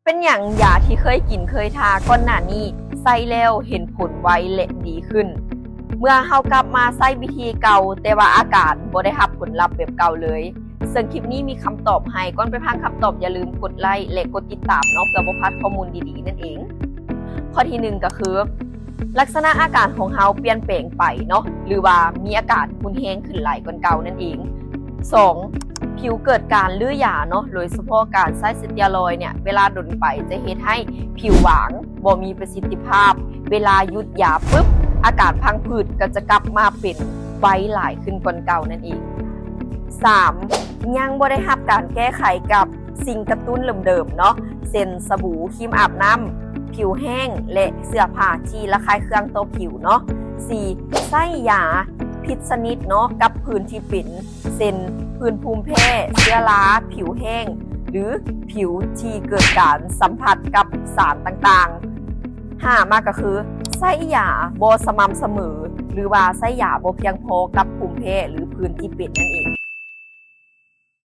ເປັນຫຍັງຢາທີ່ເຄີຍກິນເຄີຍທາກ່ອນໜ້ານີ້ ໃຊ້ແລ້ວເຫັນຜົນໄວ ແລະ ດີຂຶ້ນ? ເມື່ອເຮົາກັບມາໃຊ້ວິທີເກົ່າ ແຕ່ວ່າອາການບໍ່ໄດ້ຮັບຜົນລັບແບບເກົ່າເລີຍ. ເຊິ່ງຄລິບນີ້ມີຄຳຕອບໃຫ້. ກ່ອນໄປຟັງຄຳຕອບ ຢ່າລືມກົດໄລ ແລະ ກົດຕິດຕາມເນາະ ເພື່ອບໍ່ພາດຂໍ້ມູນດີໆນັ້ນເອງ. ຂໍ້ທີໜຶ່ງກໍຄື ລັກສະນະອາການຂອງເຮົາປ່ຽນແປງໄປເນາະ ຫຼືວ່າມີອາການຮຸນແຮງຂຶ້ນຫຼາຍກວ່າເກົ່ານັ້ນເອງ. ສອງ ຜິວເກີດການລືຢາເນາະ ໂດຍສະເພາະການໃຊ້ສະເຕີຍຣອຍເນຍ ເວລາດົນໄປຈະເຮັດໃຫ້ຜິວຫວາງ ບໍ່ມີປະສິດທິພາບ. ເວລາຢຸດຢາປຶບ ອາການພັງຜືດກໍຈະກັບມາເປັນໄວຫຼາຍຂຶ້ນກວ່າເກົ່ານັ້ນເອງ. ສາມ ຍັງບໍ່ໄດ້ຮັບການແກ້ໄຂກັບສິ່ງກະຕຸ້ນເດີມໆເນາະ ເຊັ່ນ ສະບູ, ຄຣີມອາບນ້ຳ, ຜິວແຫ້ງ ແລະ ເສື້ອຜ້າທີ່ລະຄາຍເຄືອງຕໍ່ຜິວເນາະ. ສີ່ ໃຊ້ຢາຜິດຊະນິດເນາະ ກັບຜືນທີ່ເປັນ ເຊັ່ນ ຜືນພູມແພ້, ເຊື້ອລາ, ຜິວແຫ້ງ ຫຼື ຜິວທີ່ເກີດການສຳຜັດກັບສານຕ່າງໆ. ຫ້າ ມາກໍຄື ໃຊ້ຢາບໍ່ສະໝ່ຳສະເໝີ ຫຼືວ່າໃຊ້ຢາບໍ່ພຽງພໍກັບພູມແພ້ ຫຼື ຜືນທີ່ເປັນນັ້ນເອງ.